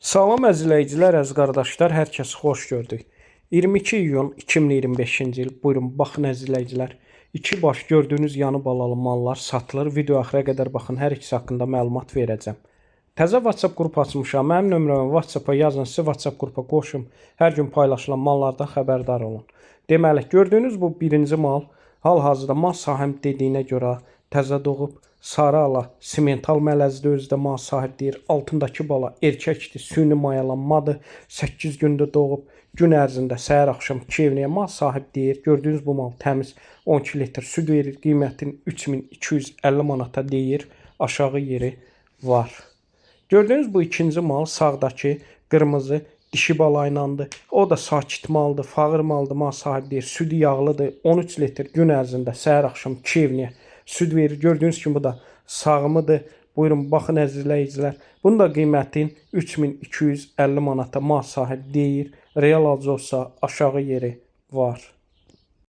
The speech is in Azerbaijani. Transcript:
Salam əziz izləyicilər, əziz qardaşlar, hər kəsi xoş gördük. 22 iyun 2025-ci il. Buyurun, baxın əziz izləyicilər. İki baş gördüyünüz yanı balalı mallar satılır. Video axıra qədər baxın, hər ikisi haqqında məlumat verəcəm. Təzə WhatsApp qrup açmışam. Mənim nömrəmə WhatsApp-a yazın, sizi WhatsApp qrupa qoşum. Hər gün paylaşılan mallardan xəbərdar olun. Deməli, gördüyünüz bu birinci mal hal-hazırda mal sahibi dediyinə görə təzə doğub. Sarı ala, simental mələzdə özü də mal sahibi deyir. Altındakı bala erkəkdir, süni mayalanmadır. 8 gündə doğub. Gün ərzində səhər axşam 2 evliyə mal sahibi deyir. Gördüyünüz bu mal təmiz 12 litr süd verir. Qiymətin 3250 manata deyir. Aşağı yeri var. Gördüyünüz bu ikinci mal sağdakı qırmızı dişi balaylandır. O da sakit maldır, fağır maldır, mal sahibi deyir. Südü yağlıdır. 13 litr gün ərzində səhər axşam 2 evliyə süd verir. Gördüyünüz kimi bu da sağımıdır. Buyurun baxın əziz izləyicilər. Bunun da qiymətin 3250 manata mal sahibi deyir. Real alıcı olsa aşağı yeri var.